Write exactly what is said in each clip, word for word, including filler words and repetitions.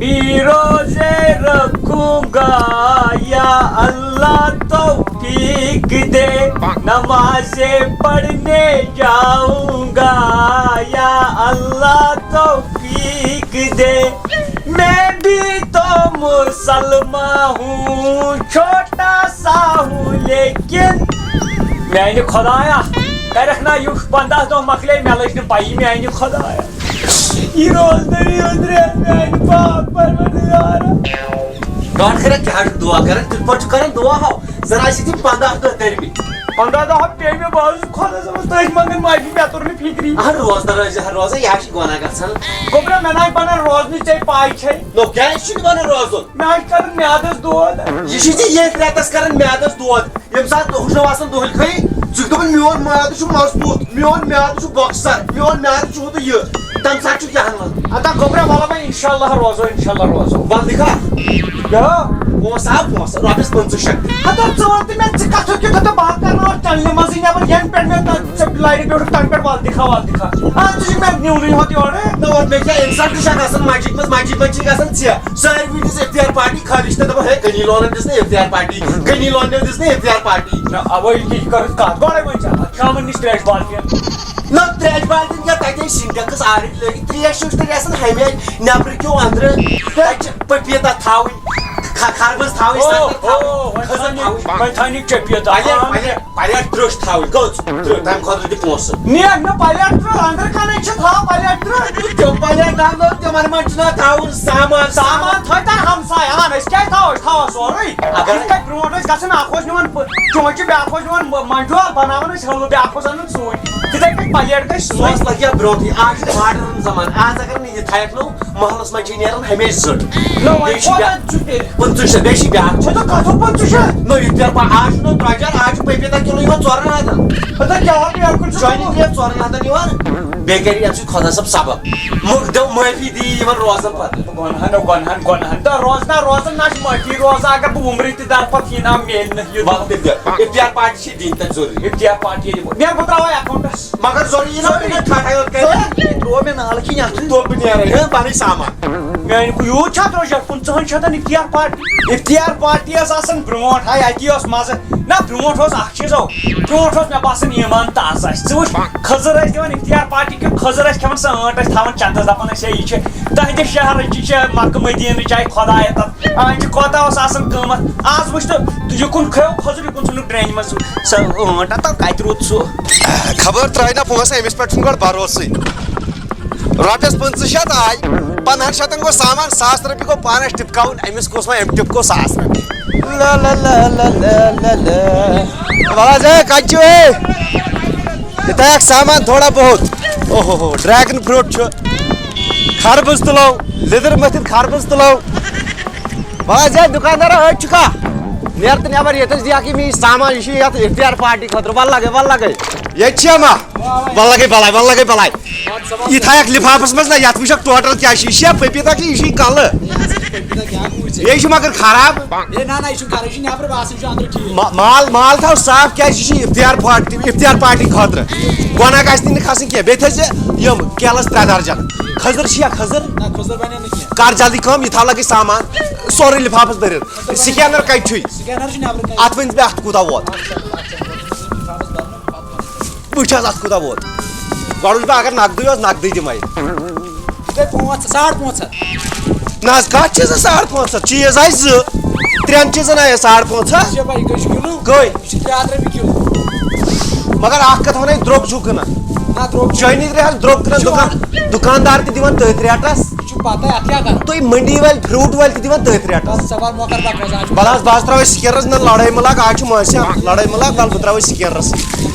بھی روزے رکھوں گا، یا اللہ توفیق دے، نمازیں پڑھنے جاؤں گا، یا اللہ توفیق دے۔ میں بھی تو مسلمان ہوں، چھوٹا سا ہوں لیکن۔ میانہِ خدایا، کرکھ نا یُتھ، پنٛداہ دۄہ مۄکلے، مےٚ لٔج نہٕ پَیی، میانہِ خدایا۔ یہِ روزدٲری أنٛدرٕ میانہِ پاک پروردگارا۔ گاڈ کران کیٛاہ چھُ دُعا کران؟ کِتھ پٲٹھۍ چھُ کران دُعا ہاو؟ زن آسہِ تِم پنٛداہ دۄہ دٔرمٕتۍ۔ پنٛداہ دۄہ پیٚیہِ مےٚ، بہٕ حظ چھُس خۄدا صٲبس تٔتھۍ منٛگان، ماجہِ مےٚ توٚر نہٕ فِکری۔ اہن روزدار روزِ ہا روزان، یہِ حظ چھِ گۄناہ گژھان۔ گوٚبرا، مےٚ نہ حظ بنان روزنٕچ ژےٚ پاے چھے۔ نو کیٛازِ چھُنہٕ بنان روزُن؟ مےٚ حظ چھِ کران میادس دود۔ یہِ چھُے ژےٚ ییٚتھۍ رٮ۪تس کران میادس دود۔ ییٚمہِ ساتہٕ ہُہ چھُ آسان دۄہلۍ کھٔنۍ، ژٕ چھُکھ دَپان، "میون میادٕ چھُ مضبوٗط، میون میادٕ چھُ بۄکسر، میون میادٕ چھُ ہُہ تہٕ یہِ۔" تَمہِ ساتہٕ چھُکھ یہِ ہَن منٛز۔ اَدا گوٚبرا، وَلہٕ وۄنۍ، اِنشاء اللہ روزو، اِنشاء اللہ روزو۔ وَلہٕ دِکھا۔ کیٛاہ؟ پونٛسہٕ آو، پونٛسہٕ، رۄپیَس پٕنٛژٕہ شیٚتھ۔ ہَتا ژٕ وَن تہٕ مےٚ، ژٕ کَتھ ہیوٚت کیُتھ ہَتا بہٕ ہا کَرناوَتھ چَنلہِ منٛزٕے نٮ۪بَر، یَنہٕ پٮ۪ٹھ مےٚ تَتھ ژےٚ لَرِ بیوٗٹھُکھ، تَنہٕ پٮ۪ٹھ وَلہٕ دِکھا، وَلہٕ دِکھا۔ اَز ژٕ چھُکھ مےٚ نِونٕے ہوت یورٕ۔ نہ، وۄنۍ مےٚ کیٛاہ اِنسَلٹ چھا گژھان؟ مَسجِد منٛز، مَسجِد منٛز چھِ گژھان ژےٚ۔ ساروی دِژ اِفتار پارٹی خٲلی، چھِ دَپان، "ہے، غنی لونن دِژ نہٕ اِفتار پارٹی، غنی لونن دِژ نہٕ اِفتار پارٹی۔" نہ، اَوَے یہِ کہِ یہِ کٔرٕتھ کَتھ گۄڈَے وۄنۍ ژےٚ اَتھ شامَن نِش ترٛیش بالٹیٖن۔ نہ، ترٛیش بالٹیٖن کیٛاہ، تَتہِ ٲسۍ سِنٹیکٕس آرٕکۍ لٲگِتھ، ترٛیش چھِ وٕچھتہٕ آسان ہَمیشہِ نٮ۪برٕ کیو أنٛدرٕ۔ تَتہِ چھِ پٔپیٖتا تھاوٕنۍ، خ-، خربٕز تھاوٕنۍ، او، سنٛگتر تھاوٕنۍ، او، وۄنۍ کھٔزٕر تھاونہِ، تھاوٕنۍ۔ وۄنۍ تھاونہِ چپیٖتا۔ پَلیٹ، پَلیٹ، پَلیٹ ترٛوٚش تھاوٕنۍ، کٔژ؟ ترٛوٚش، تَمہِ خٲطرٕ تہِ پونٛسہٕ۔ نیر نہٕ پَلیٹ ترٛوٚش، أنٛدرٕ کَنَے چھِ تھاو پَلیٹ ترٛوٚش۔ تِم پَلیٹ اَنو، تِمَن منٛز چھُنہ تھاوُن سامان۔ سامان تھٲے تَن ہمساے، اَہَن، أسۍ کیٛازِ تھاوو؟ أسۍ تھاوو سورُے۔ اگر یِتھ کٔنۍ برونٛٹھ ٲسۍ گژھان، اَکھ اوس نِوان پ-، چونٛچہِ، بیٛاکھ اوس نِوان م-، مَنٛجول، بَناوان ٲسۍ حٔلوٕ، بیٛاکھ اوس اَنان سُے۔ تِتھَے کٔنۍ پَلیٹ گٔے سُے۔ سُہ اوس لَگہِ ہا برونٛٹھٕے، آز چھُ ماڈٲرٕن زمانہٕ، آز اگر نہٕ یہِ تھایَکھ نو، محلس منٛز چھِ نیران ہمیشہِ زٔٹ۔ نہ، وۄنۍ بیٚیہِ چھِ کوتاہ بیٛاکھ چھُ تیٚلہِ؟ پٕنٛژٕہ شیٚتھ، بیٚیہِ چھِ بیٛاکھ چھِ۔ مطلب، کَتھو پٕنٛژٕہ شیٚتھ؟ نہ، یہِ تہِ پَتہٕ آز چھُنہٕ درٛۄجر، آز چھُ پٔپیٖتا کِلوٗ یِوان ژورَن ہَتَن۔ مطلب، کیٛاہ ہا بیٛاکھ کُن چھُ جۄینِنٛگ گوٚمُت؟ یِوان ژورَن ہَتَن یِوان۔ بیٚیہِ کَرِ اَمہِ سۭتۍ خۄدا صٲب سبب۔ مہٕ دِو معٲفی، دِیہِ یِمَن روزَن پَتہٕ۔ گۄنہَن، گۄنہَن، گۄنہَن۔ تہٕ روزنہ، روزَن نہ چھِ معٲفی روزان، اگر بہٕ عُمرٕے تہِ دَرٕ پَتہٕ یہِ ناو میلہِ نہٕ یہِ۔ وَلہٕ تیٚلہِ دِ۔ اِفتار پارٹی چھِ دِنۍ تَتہِ ضروٗری۔ اِفتار پارٹی ییٚلہِ بہٕ، مےٚ بہٕ ترٛاوَے اکاونٹَس۔ مگر ضروٗری یہِ نا، مےٚ ٹھٹھَے یوت کَرِ۔ ژےٚ ترٛوو مےٚ نالہٕ کِنۍ اَتھٕ۔ دوٚپ بہٕ نیرَے، ہہ، پَنٕنۍ سامان۔ میٛانہِ کُ-، یوٗت چھا درٛوجر؟ پٕنٛژٕہَن شیٚتَن اِفتار پارٹی۔ اِفتار پارٹی ٲس آسان برٛونٛٹھ، ہاے، اَتی اوس مَزٕ۔ نہ، برٛونٛٹھ اوس اَکھ چیٖز، ہو، برٛونٛٹھ اوس مےٚ باسان ایٖمان تازٕ اَسہِ۔ ژٕ وٕچھ، کھٔزٕر ٲسۍ دِوان اِفتار پارٹی کیُتھ، کھٔزٕر ٲسۍ کھٮ۪وان سٲنٛٹ، ٲسۍ تھاوان چَندَس، دَپان ٲسۍ، ہے، یہِ چھِ تَہنٛدِ شہرٕچ، یہِ چھِ مَکہٕ مدیٖنٕچ، آے خۄدایا تَتھ۔ آ، یہِ چھِ کوتاہ اوس آسان قۭمَتھ۔ آز وٕچھ تہٕ یہِ کُن کھیو کھٔزٕر، یہِ کُن ژھُنُکھ ڈرٛینہِ منٛز۔ سُہ ٲنٛٹ ہا تَتھ کَتہِ روٗد سُہ؟ خبر ترٛایہِ نا پونٛسہٕ، أمِس پٮ۪ٹھ چھُنہٕ گۄڈٕ بھروسٕے۔ رۄپیَس پٕنٛژٕہ شیٚتھ آے، پنٛدہَن شیٚتَن گوٚو سامان، ساس رۄپیہِ گوٚو پانَس ٹِپکاوُن، أمِس کُس وۄنۍ أمۍ ٹِپکو ساس رۄپیہِ؟ لا لا لا لا لا لا لا۔ وَلہٕ حظ، ہے، کَتہِ چھِو، ہے؟ یہِ تھایَکھ سامان تھوڑا بہت۔ اوہ ہو ہو، ڈرٛیگَن فرٛوٗٹ چھُ، خربٕز تُلو، لیٚدٕر مٔتھِتھ خربٕز تُلو۔ وۄنۍ حظ یہِ دُکاندارا أتۍ چھُکھا؟ نیر تہٕ نٮ۪بر، ییٚتہِ حظ دِیَکھ یہِ مےٚ یہِ سامان، یہِ چھُ یَتھ اِفتار پارٹی خٲطرٕ۔ وَلہٕ لَگے، وَلہٕ لَگے۔ ییٚتہِ چھِ اما۔ وَلہٕ لَگے بَلاے، وَلہٕ لَگے بَلاے۔ یہِ تھایَکھ لِفافَس منٛز نا، یَتھ وٕچھَکھ ٹوٹَل کیٛاہ چھِ۔ یہِ چھا پٔپیٖتا کِنہٕ یہِ چھِ کَلہٕ؟ یہِ چھِ مگر خراب۔ ہے، نہ، نہ، یہِ چھُنہٕ خراب، یہِ چھُ نٮ۪برٕ باسان، یہِ چھُ أنٛدرٕ ٹھیٖک۔ ما-، مال، مال تھاو صاف، کیٛازِ یہِ چھِ اِفتار پارٹی، اِفتار پارٹی خٲطرٕ۔ گۄناہ گژھِ نہٕ کھَسٕنۍ کینٛہہ۔ بیٚیہِ تھٲیزِ یِم کیلَس ترٛےٚ درجن۔ کھٔزٕر چھِیا کھٔزٕر؟ نہ، کھٔزٕر بَنہِ نہٕ کینٛہہ۔ کر جلدی کٲم، یہِ تھاو لگے سامان، سورُے لِفافس بٔرِتھ۔ سکینر کتہِ چھُے؟ سکینر چھُ نٮ۪برٕ کَنہِ۔ اتھ ؤنۍ زِ مےٚ اتھ کوٗتاہ ووت؟ بہٕ چھَس اتھ کوٗتاہ ووت؟ گۄڈٕ وٕچھ بہٕ، اگر نقدٕے اوس، نقدٕے دِمے۔ یہِ گٔے پانٛژھ، ساڑ پانٛژھ ہتھ۔ نہ حظ، کتھ چیٖزس ساڑ پانٛژھ ہتھ؟ چیٖز آسہِ زٕ، ترٛٮ۪ن چیٖزن آیہِ ساڑ پانٛژھ ہتھ۔ ژےٚ پَیی، یہِ کٔہۍ چھُ کِلوٗ؟ کٔہۍ؟ یہِ چھُ ترٛےٚ ہتھ رۄپیہِ کِلوٗ۔ مگر اکھ کتھ ونے، درٛوگ چھُو کٕنان۔ نہ، درٛوگ چھُ۔ چٲنی تہِ حظ درٛوگ کٕنان، یہِ چھُ دُکان، دُکاندار تہِ دِوان تٔتھۍ ریٹس۔ یہِ چھُ پتہ، اتھ کیٛاہ کرٕ؟ تُہۍ منڈی وٲلۍ، فروٹ وٲلۍ تہِ دِوان تٔتھۍ ریٹس۔ بس، ژٕ وَن مۄکر بکواس، آز چھُ بلہٕ حظ، بہٕ حظ ترٛاوے سکینرس، نہ لڑٲے مہٕ لاگ، آز چھُ مٲنٛسہِ ہفتہٕ، لڑٲے مہٕ لاگ، ول بہٕ ترٛاوے سکینرس۔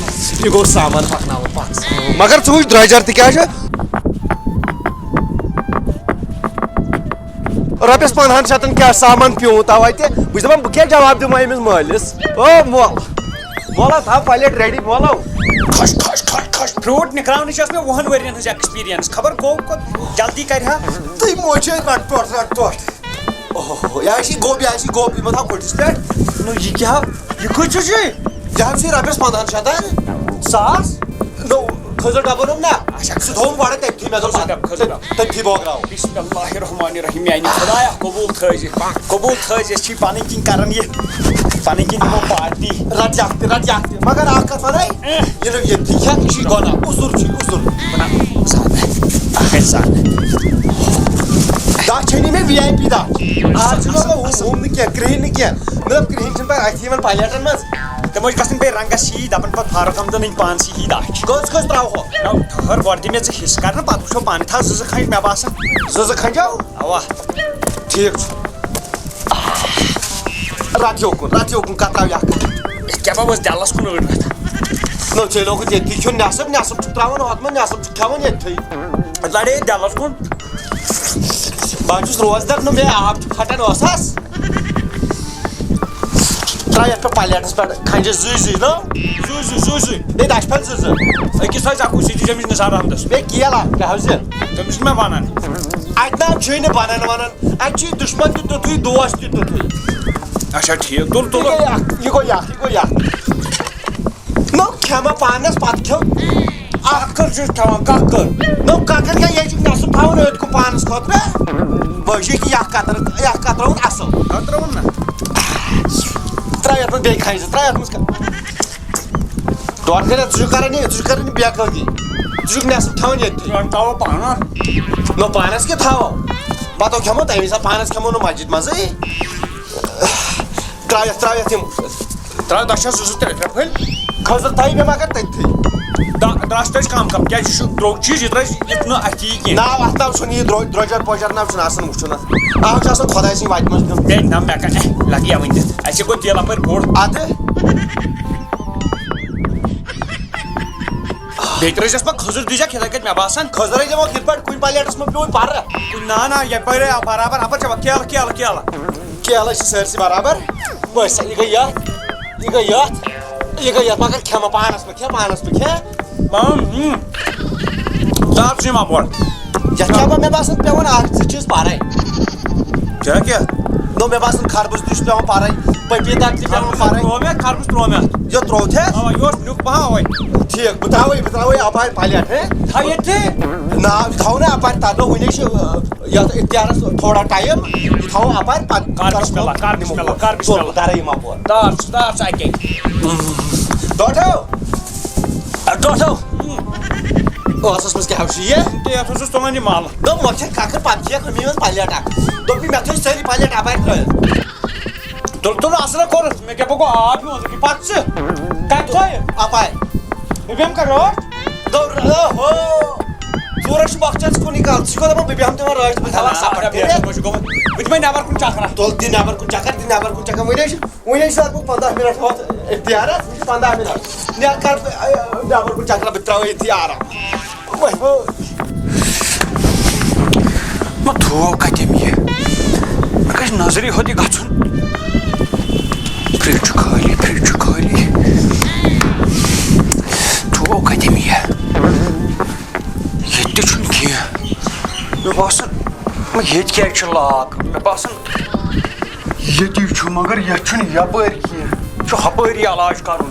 یہِ گوٚو سامان پکناوُن پتھ۔ مگر ژٕ وٕچھ درٛۄجر تہِ کیٛاہ چھُ۔ رۄپیَس پنٛدہَن شیٚتَن کیٛاہ سامان پیوٗنٛت آو اَتہِ؟ بہٕ چھُس دَپان، بہٕ کیٛاہ جواب دِمہٕ أمِس مٲلِس؟ او مول، مولہ، تھاو پلیٹ ریڈی، مولو۔ کھش، کھش، کھش، کھش۔ فروٹ نِکراونٕچ ٲس مےٚ وُہَن ؤرِین ہٕنٛز ایکسپیرینس۔ خبر گوٚو کوٚت جلدی کرِ ہا۔ تُہۍ موجے رٹ ٹۄٹھ، رٹ ٹۄٹھ۔ اوہ، یہِ ہا چھِ گوٚب، یہِ ہا چھِ گوٚب، یہِ مہ تھاو کُٹھِس پٮ۪ٹھ۔ نو، یہِ کیٛاہ؟ یہِ کۭتِس چھُے؟ یہِ حظ چھُے رۄپیَس پنٛدہَن شیٚتَن۔ ساس؟ نو، کھٔزٕر ڈبہٕ اوٚنُم نا۔ اچھا۔ سُہ تھوٚوُم گۄڈٕ تٔتھی۔ مےٚ دوٚپ، خۄدا، خۄدا۔ تٔتھی بٲگراو۔ بسم اللہ الرحمن الرحیم، میانہِ خدایا، قبوٗل تھٲیزِ، قبوٗل تھٲیزِ، أسۍ چھِ پنٕنۍ کِنۍ کران یہِ، پنٕنۍ کِنۍ دِمو پارٹی۔ رٹ یکھ تہِ، رٹ یکھ تہِ، مگر اکھ کتھ ونے، یہِ نہٕ ییٚتہِ تہِ کھٮ۪کھ، یہِ چھُے گۄناہ، عُذُر چھُے، عُذُر۔ بناو زیادٕ، اکھ ہتھ زیادٕ۔ دَہ چھے نہٕ مےٚ وی آی پی دَہ۔ آز چھُنہٕ مطلب ہُم نہٕ کینٛہہ، کرٛہِنۍ نہٕ کینٛہہ۔ مطلب کرٛہِنۍ چھِنہٕ پتہٕ اَتھِ یِوان پلیٹن منٛز۔ تِم ٲسۍ گژھان بیٚیہِ رنٛگس شیٖتھ، دَپان پَتہٕ فاروق احمدن أنۍ پانسٕے ہی دَچھ۔ کٔژ کٔژ ترٛاوہو؟ نہ، ٹھٔہر گۄڈٕ دِ مےٚ ژٕ حِصہٕ کرنہٕ، پَتہٕ وٕچھو پانہٕ۔ تھاو زٕ زٕ کھنٛج مےٚ باسان۔ زٕ زٕ کھنٛج ہو؟ اَوا۔ ٹھیٖک چھُ۔ رَٹ یوکُن، رَٹ یوکُن، کَتراو یَکھ۔ کیٛاہ پَتہٕ اوس دٮ۪لَس کُن أڑۍ رَٹھ؟ نہ، ژےٚ لوگُتھ ییٚتھی کھیوٚن نٮ۪صٕب، نٮ۪صٕب چھُکھ ترٛاوان ہۄتھ منٛز، نٮ۪صٕب چھُکھ کھٮ۪وان ییٚتھٕے۔ لَڑے دٮ۪لَس کُن۔ بہٕ حظ چھُس روزدَر، نہ مےٚ آب چھُ پھٹان اوسَس۔ ترٛاو یَتھ پٮ۪ٹھ پلیٹَس پٮ۪ٹھ کھنٛجہِ زٕے زٕے، نہ؟ زٕے زٕے، زٕے زٕے۔ بیٚیہِ دَچھِ پھٔلۍ زٕ زٕ۔ أکِس تھٲے ژےٚ کُس یہِ چھُ أمِس نثار احمدَس۔ بیٚیہِ کیل اَکھ، کیٛاہ حظ یہِ؟ تٔمِس چھُ مےٚ وَنان۔ اَتہِ نہ حظ چھُے نہٕ بَنان وَنان۔ اَتہِ چھُے دُشمَن تہِ تیُتھُے، دوس تہِ تیُتھُے۔ اچھا، ٹھیٖک۔ تُل، یہِ تُل۔ گوٚو یہِ اَکھ، یہِ گوٚو یہِ اَکھ، یہِ گوٚو یہِ اَکھ۔ نو کھٮ۪مہ پانس پتہٕ کھیو۔ اکھ کٔر چھُس کھٮ۪وان، ککھ کٔر۔ نو ککر کیٛاہ، یہِ چھُکھ نٮ۪صٕب تھاوان أتھۍ کُن پانس خٲطرٕ۔ بہٕ چھُس یہِ اکھ کتر، یہِ اکھ کتراوُن اصٕل۔ کتراوُن نا۔ ترٛاو یتھ منٛز بیٚیہِ کھنٛجہِ زٕ، ترٛاو یتھ منٛز کر-، ڈۄڈ کٔرِتھ، ژٕ چھُکھ کران یہِ، ژٕ چھُکھ کران یہِ بے عقٲدی۔ ژٕ چھُکھ نٮ۪صٕب تھاوان ییٚتہِ۔ وۄنۍ تھاوو پانس۔ نو پانس کیٛاہ تھاوو؟ پتہٕ کھٮ۪مو تَمی ساتہٕ، پانس کھٮ۪مو نہٕ مسجد منٛزٕے۔ ترٛاو یَتھ، ترٛاو یَتھ یِم۔ ترٛاو، دَچھ چھا زٕ زٕ ترٛےٚ ترٛےٚ پھٔلۍ۔ کھٔزٕر تھایہِ مےٚ مگر تٔتھی۔ دَ-، دَچھ ترٛٲوِس کَم کَم، کیٛازِ یہِ چھُ درٛوگ چیٖز، یہِ ترٛٲوِس یُتھ نہٕ اَتھِ یی کینٛہہ۔ نہ، اَتھ نہ چھُنہٕ یہِ درٛو-، درٛوجر پوجر نہ چھُنہٕ آسان وٕچھُن اَتھ۔ اَتھ چھُ آسان خۄداے سٕنٛدِ وَتہِ منٛز دیُن۔ ہے نہ، مےٚ کَتہِ لَگہِ یَوٕنۍ دِتھ، اَسہِ گوٚو تیل اَپٲرۍ بوٚڑ۔ اَدٕ؟ بیٚیہِ ترٛٲوزٮ۪س پَتہٕ کھٔزٕر دیٖزٮ۪کھ یِتھَے کٲٹھۍ، مےٚ باسان۔ کھٔزٕرَے دِمو یِتھ پٲٹھۍ کُنہِ پلیٹَس منٛز پیوٚو برٕ۔ نہ، نہ، یَپٲرۍ آو برابر، اَپٲرۍ چھےٚ وۄنۍ کیلہٕ، کیلہٕ، کیلہٕ۔ کیلہٕ چھِ سٲرسٕے برابر۔ بس، یہِ گٔے یَتھ، یہِ گٔے یَتھ، یہِ گٔے یَتھ، مگر کھٮ۪مہٕ پانَس پٮ۪ٹھ، کھےٚ پانَس پٮ۪ٹھ، کھےٚ۔ اۭں، اۭں۔ ژٕ آو ژٕ یِم اَپور۔ یَتھ کیٛاہ گوٚو مےٚ باسان پٮ۪وان اَکھ زٕ چیٖز پَرٕنۍ۔ کیٛاہ، کیٛاہ؟ نو، مےٚ باسان خربٕز تہِ چھُ پٮ۪وان پَرٕنۍ، پٔپیٖتا تہِ پٮ۪وان خربٕز پَرٕنۍ۔ ترٛوو مےٚ، خربٕز ترٛوو مےٚ اَتھ۔ یہِ ترٛوو تھے؟ اَوا، یہِ اوس نیُک پَہَم اَوَے۔ ٹھیٖک، بہٕ ترٛاوَے، بہٕ ترٛاوَے اَپارِ پَلیٹ، ہے؟ تھاو ییٚتہِ۔ نہ، یہِ تھاوو نہٕ اَپارِ، تَتھ گوٚو وٕنہِ چھِ، یَتھ اختیارَس تھوڑا ٹایم، یہِ تھاوو اَپارِ، پَتہٕ کر کَرَس بسم اللہ، کھوٚت کر بسم نِمو۔ اللہ، کر بسم تُل، اللہ۔ بہٕ دَرٕ یِم اَپور۔ دار ژٕ، دار ژٕ اَکے۔ ٹوٹھو۔ ٹوٹھو۔ اوسَس منٛز کیٛاہ چھُ یہِ؟ تہٕ یَتھ اوسُس تُلان یہِ مَل۔ دوٚپ، مۄخصر کَکر پَتہٕ کھیٚیَکھ أمی منٛز پَلیٹ اَکھ۔ دوٚپُن، مےٚ تھٲے سٲری پَلیٹ اَپارِ ترٛٲوِتھ۔ تُل، تُل، اَصٕل کوٚرُتھ۔ مےٚ کیٛاہ پَکو آب ہیوٗ أنٛدرٕ کِنۍ؟ پَتہٕ ژٕ۔ کَتہِ تھٲیِتھ؟ اَپارِ۔ بیٚیہِ بیٚہم کَرو۔ دوٚپ، اوہو۔ ژوٗرَس چھُ مۄخصر، ژٕ کُن یہِ کَتھ۔ ژٕ چھُکھ دَپان، بہٕ بیٚہمہٕ تِمَن رٲچھ، بہٕ تھاوَکھ نہ، سَفر نہ، کٔرِتھ۔ بہٕ چھُس گوٚمُت۔ بہٕ دِمَے نٮ۪بَر کُن چَکرا۔ تُل، دِ نٮ۪بَر کُن چَکر، دِ نٮ۪بَر کُن چَکر۔ وۄنۍ حظ چھُ وٕنہِ چھِ لگ بگ پنٛداہ مِنٹ وَتھ اختیارَس، وٕنہِ چھِ پنٛداہ مِنٹ۔ نیر کر، اے، اے، نٮ۪بر کُن چکرا، بہٕ تہِ ترٛاوٕ ییٚتھی آرام۔ وۄنۍ بہٕ۔ مہ تھوو کتٮ۪م یہِ؟ مےٚ گژھِ نظرِ ہوٚتہِ گژھُن۔ فرج چھُ خٲلی، فرج چھُ خٲلی۔ تھوو کتٮ۪م یہِ؟ ییٚتہِ تہِ چھُنہٕ کینٛہہ۔ مےٚ باسان، مہ ییٚتہِ کیٛازِ چھُ لاک؟ مےٚ باسان، ییٚتی چھُ، مگر یَتھ چھُنہٕ یَپٲرۍ کینٛہہ۔ یہِ چھُ ہُپٲری علاج کَرُن۔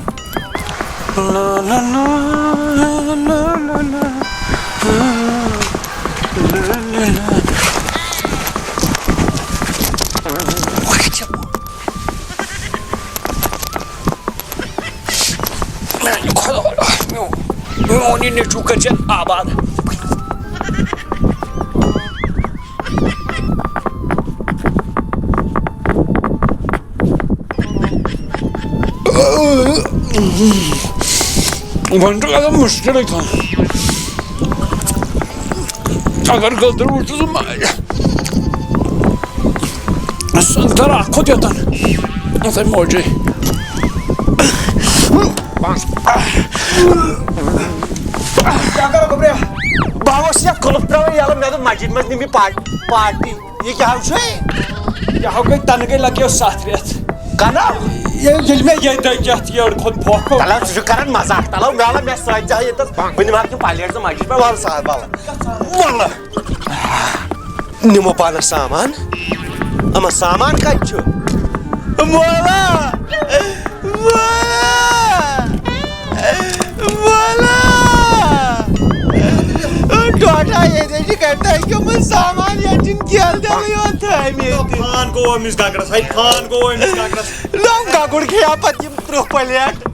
میانہِ خۄدایا، میون، میون یہِ نیٚچوٗ کٔرۍ زٮ۪ن آباد۔ وۄنۍ چھُ لگان مُشکِلٕے کانٛہہ۔ اگر گٔدٕر وٕچھُس بہٕ مارِ۔ سنگتر اکھ کھوٚت یوٚتن۔ یِتھے موجے۔ کیٛاہ کرو گوٚبریا؟ بہٕ اوسُس یتھ کُلُف ترٛاوان یَلہٕ، مےٚ دوٚپ مسجد منٛز نِم یہِ پا-، پارٹی۔ یہِ کیٛاہ حظ چھُے؟ یہِ ہا گٔے تنہٕ گٔے لگیو ستھ رٮ۪تھ۔ کنہٕ؟ یہِ-، ییٚلہِ مےٚ ییٚتہِ دٔگۍ یتھ یٔڑ کھوٚت پھۄکھ۔ تلہٕ حظ، ژٕ چھُکھ کران مزاق۔ تلہٕ حظ، مےٚ وَلہٕ مےٚ سۭتۍ ژےٚ ییٚتٮ۪س۔ بہٕ نِمہٕ ہاکھ یِم پلیٹ زٕ مسجد پٮ۪ٹھ، وَلہٕ سا، وَلہٕ۔ وَلہٕ۔ نِمو پانس سامان۔ اما سامان کتہِ چھُ؟ مولا! مولا! مولا! ییٚتہِ چھِ گَرِ تۄہہِ کیوٚمُت سامان، یَتھ چھِنہٕ کیل تہِ یوت تھٲومٕتۍ۔ پان گوٚو أمِس گگرس، ہے، پان گوٚو أمِس گگرس۔ نو گگُر کھیٚیا پتہٕ یِم ترٕٛہ پلیٹ۔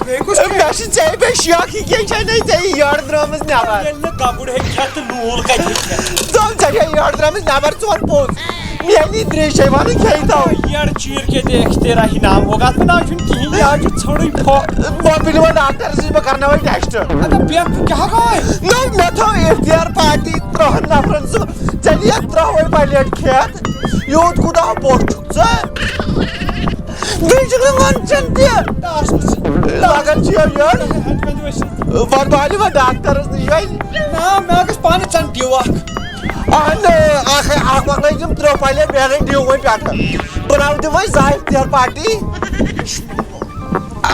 بیٚیہِ کُس مےٚ چھِ ژےٚ بیٚیہِ شیخ، یہِ کیٛاہ چھےٚ نَے ژےٚ یہِ یٔڈ درٛامٕژ نٮ۪بر؟ ییٚلہِ نہٕ گگُر ہیٚکہِ کھٮ۪تھ تہٕ نوٗل کَتہِ ہیٚکہِ کھٮ۪تھ؟ دوٚپُم، ژےٚ چھےٚ یٔڈ درٛامٕژ نٮ۪بر، ژٕ وَن پوٚز۔ میٛانی درٛیش چھے وَنٕنۍ کھیٚیہِ تو۔ یٔڈ چیٖر کے دیکھتے رہی نام ہوگا، اَتھ ناو چھُنہٕ کِہیٖنۍ، یہِ حظ چھُ ژھوٚرُے پھۄ۔ بہٕ تُلہِ وۄنۍ ڈاکٹرس نِش، بہٕ کرناوَے ٹٮ۪سٹ۔ اَدٕ بیٚیہِ کیٛاہ گوٚو؟ نہ، مےٚ تھٲو اِفتِیار پارٹی ترٛہَن نفرَن سُہ، ژےٚ نِیَتھ ترٛہَے پلیٹ کھٮ۪تھ، یوٗت کوٗتاہ بوٚڑ چھُکھ ژٕ؟ بیٚیہِ چھُکھ نہٕ وَنان تہِ۔ لگان چھِ یہِ یٔڈ۔ وۄنۍ والہِ وۄنۍ ڈاکٹرس نِش وۄنۍ۔ نہ، مےٚ گژھِ پانہٕ ژَن ڈِو اَکھ۔ اہن، اکھ، اکھ مۄکلٲے تِم ترٛوپالہِ، بیٚیہِ گٔے ڈِو وۄنۍ پٮ۪ٹھٕ۔ بہٕ راوٕ تِم وۄنۍ زٕ اِفتِیار پارٹی۔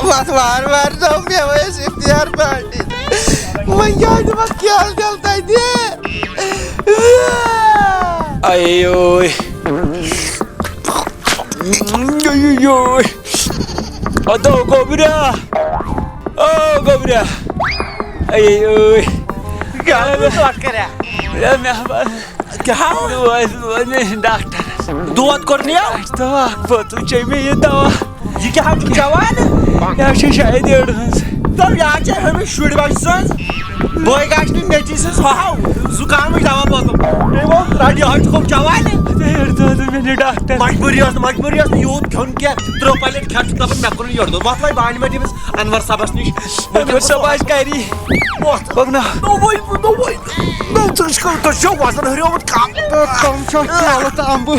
وَتھ وارٕ وارٕ تھاو مےٚ وۄنۍ اَسہِ اِفتِیار پارٹی۔ وۄنۍ کیٛاہ دِمَکھ کیٛاہ دِل تَتہِ؟ اَیوے۔ اَیوے۔ اَدٕ گوٚبرا۔ او گوٚبرا۔ اَیوے۔ کیٛاہ اوس ژٕ ژوٚٹ کَران؟ ہے، مےٚ ہا کیٛاہ؟ دود، دود، مےٚ چھُ ڈاکٹرس۔ دود کوٚر نِیو؟ اَسہِ دوا، بوتل چیٚیہِ مےٚ یہِ دوا۔ یہِ کیٛاہ چھُ چٮ۪وان؟ یہِ حظ چھِ شاید یٔڈ ہٕنٛز۔ تو یہِ حظ چھِ ہُمِس شُرۍ بچہٕ سٕنٛز۔ بٲے گژھِ نہٕ نیٚچی سٕنٛز ہۄ ہاو۔ زُکامٕچ دوا بوتل۔ بیٚیہِ ووٚن، رَٹ یہِ حظ چھُ کھوٚم چٮ۪وان۔ یٔڈ دود، مےٚ چھُ ڈاکٹر۔ مجبوٗری ٲس نہٕ، مجبوٗری ٲس نہٕ یوٗت کھیوٚن کینٛہہ۔ ترٛوو پلیٹ کھٮ۪تھ چھُ دَپان، مےٚ کوٚرُن یٔڈ دود۔ وۄتھ وۄنۍ بہٕ اَنہٕ مےٚ تٔمِس انور صٲبس نِش۔ وۄنۍ کٔر سۄ باش کری۔ وۄتھ۔ پَکناو۔ نوٚوُے، نوٚوُے۔ نوٚو، ژٕ چھُکھ، تۄہہِ چھُو وزن ہُریومُت کم۔ کم چھُ کیلہٕ تہٕ امبہٕ۔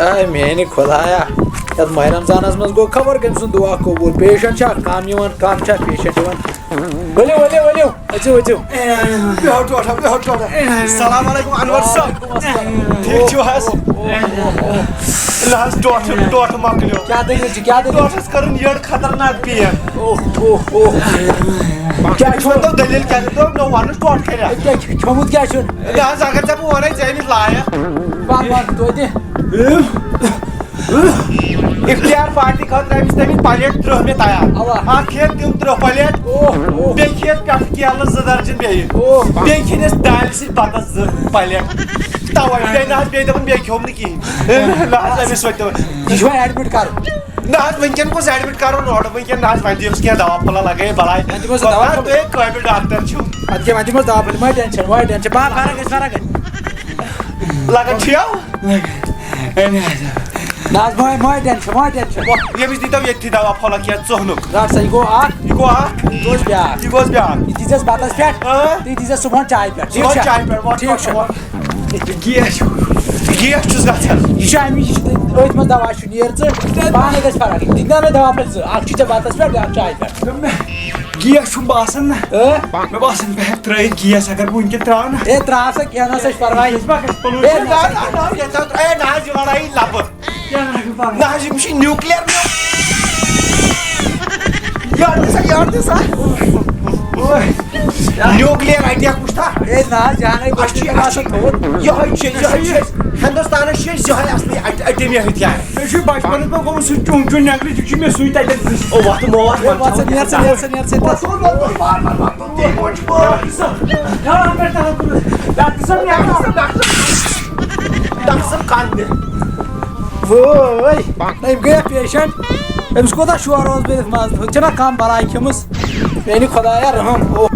آے میٛانہِ خۄدایا، یَتھ ماہِ رمضانس منٛز گوٚو خبر کٔمۍ سُنٛد دُعا قبوٗل۔ پیشنٹ چھا کم یِوان، کم چھا پیشنٹ یِوان۔ ؤلِو، ؤلِو، ؤلِو۔ أژِو، أژِو۔ بیٚہو ٹوٹھا، بیٚہو ٹوٹھا۔ السلام علیکم انور صٲب۔ ٹھیٖک چھِو حظ؟ نہ حظ، ٹوٹھٕ، ٹوٹھٕ مۄکلیو۔ کیٛاہ دٔلیٖل چھِ؟ کیٛاہ دٔلیٖل؟ ٹوٹھَس کٔرٕن یٔڈ خطرناک پین۔ اوہ، اوہ، اوہ۔ کیٛاہ چھُ؟ ؤنۍ تو دٔلیٖل کیٛاہ؟ دٔلیٖل نہ وَنُس ٹوٹھ کَرِ۔ کیٛاہ چھُ؟ کھیوٚمُت کیٛاہ چھُ؟ نہ حظ، اگر ژےٚ بہٕ وَنَے ژےٚ أمِس لایق۔ وَن، وَن، توتہِ۔ اِفتِیار پارٹی خٲطرٕ أمِس تٔمِس پلیٹ ترٛہ مےٚ تیار۔ اَوا۔ اَکھ کھٮ۪ن تِم ترٛہ پلیٹ۔ اوہ، اوہ۔ بیٚیہِ کھٮ۪ن پٮ۪ٹھٕ کیلہٕ زٕ درجن بیٚیہِ۔ اوہ۔ بیٚیہِ کھٮ۪ن اَسہِ دالہِ سۭتۍ بَتَس زٕ پلیٹ۔ تَوَے، بیٚیہِ نہ حظ، بیٚیہِ دَپان بیٚیہِ کھیوٚم نہٕ کِہیٖنۍ۔ نہ حظ، أمِس وَتہِ تَوَے۔ یہِ چھُ وۄنۍ ایڈمِٹ کَرُن۔ نہ حظ، وٕنکٮ۪ن کُس ایڈمِٹ کَرُن اورٕ؟ وٕنکٮ۪ن نہ حظ، وۄنۍ دِیوس کینٛہہ دَوا پھوٚلہ لَگٲیِتھ بَلاے۔ وۄنۍ دِمو سُہ دَوا پھوٚلہ۔ تُہۍ قٲبِل ڈاکٹر چھِو۔ اَدٕ کیٛاہ، وۄنۍ دِمو دَوا پھوٚلہ، مہ ٹٮ۪نشَن، مہ ٹٮ۪نشَن۔ بَس، فرق گژھِ، فرق گژھِ۔ لَگان چھِو؟ نہ حظ، مہ، مہ ٹٮ۪نشَن، مہ ٹٮ۪نشَن۔ ییٚمِس دیٖتو ییٚتھی دَوا پھوٚلہ کینٛہہ ژوٚہنُک۔ رَٹ سا، یہِ گوٚو اَکھ۔ یہِ گوٚو اَکھ۔ یہِ گوٚو بیٛاکھ۔ یہِ گوٚو بیٛاکھ۔ یہِ دیٖزٮ۪س بَتَس پٮ۪ٹھ، ہاں؟ تہٕ یہِ دیٖزٮ۪س صُبحن چاے پٮ۪ٹھ۔ ٹھیٖک صُبحن چھا؟ چاے پٮ۪ٹھ، وۄتھ، ٹھیٖک وۄتھ، چھُ۔ وۄتھ۔ گیس چھُ، گیس چھُس گژھان۔ یہِ چھُ اَمی، یہِ چھُ أتھۍ منٛز دَوا چھُ۔ نیر ژٕ، پانے گژھِ فرق۔ دِنۍ دَوا پھٔلۍ زٕ، اکھ چھُ ژےٚ بَتَس پٮ۪ٹھ، بیٛاکھ چایہِ پٮ۪ٹھ۔ گیس چھُم باسان نہ۔ اۭں؟ مےٚ باسان بہٕ ہٮ۪کہٕ ترٛٲیِتھ گیس، اگر بہٕ وٕنکٮ۪ن ترٛاوٕ نہ۔ ہے، ترٛاو سا، کینٛہہ نہ سا چھُ پَرواے۔ گیس ما گژھِ پَلو؟ ہے، نہ، نہ، نہ، نہ، ہے، نہ حظ، یہِ لڑٲیی لَبہٕ۔ کینٛہہ نہ چھُ پَرواے۔ نہ حظ، یِم چھِ نیوکلیر۔ یارٕ دِ سا، یارٕ دِ سا۔ Nuclear attack وٕچھتھا؟ ہے نہ حظ، جانٕے اَسہِ چھُ، اَسہِ چھُ یِہوٚے چھُ، یِہوٚے چھُ اَسہِ۔ ہِندُستانَس چھُ اَسہِ یِہوٚے اَصلی اَٹ-، اَٹیمی ہتھیار۔ مےٚ چھُ بچپنس منٛز گوٚمُت سُہ چوٗن چوٗن نٮ۪نٛگرِ، یہِ چھُ مےٚ سُے تَتٮ۪ن۔ او، وۄتھ موج، ہے، وۄتھ سا، نیر سا، نیر سا، نیر سا، نیر سا۔ وۄتھ، وۄتھ، وۄتھ، وارٕ، وارٕ، وارٕ، وارٕ، تُہۍ کوٚت چھِو واتان؟ ڈاکٹر صٲب، ڈاکٹر صٲب، ڈاکٹر صٲب، ڈاکٹر صٲب، ڈاکٹر صٲب، کَنہِ۔ وٲے، أمۍ گٔیہ پیشنٹ۔ أمِس کوٗتاہ شور اوس بٔرِتھ منٛز، ہُتہِ چھَنہ کَم بَلاے کھٔمٕژ۔ میٛانہِ خۄدایا رحم۔ اوہ۔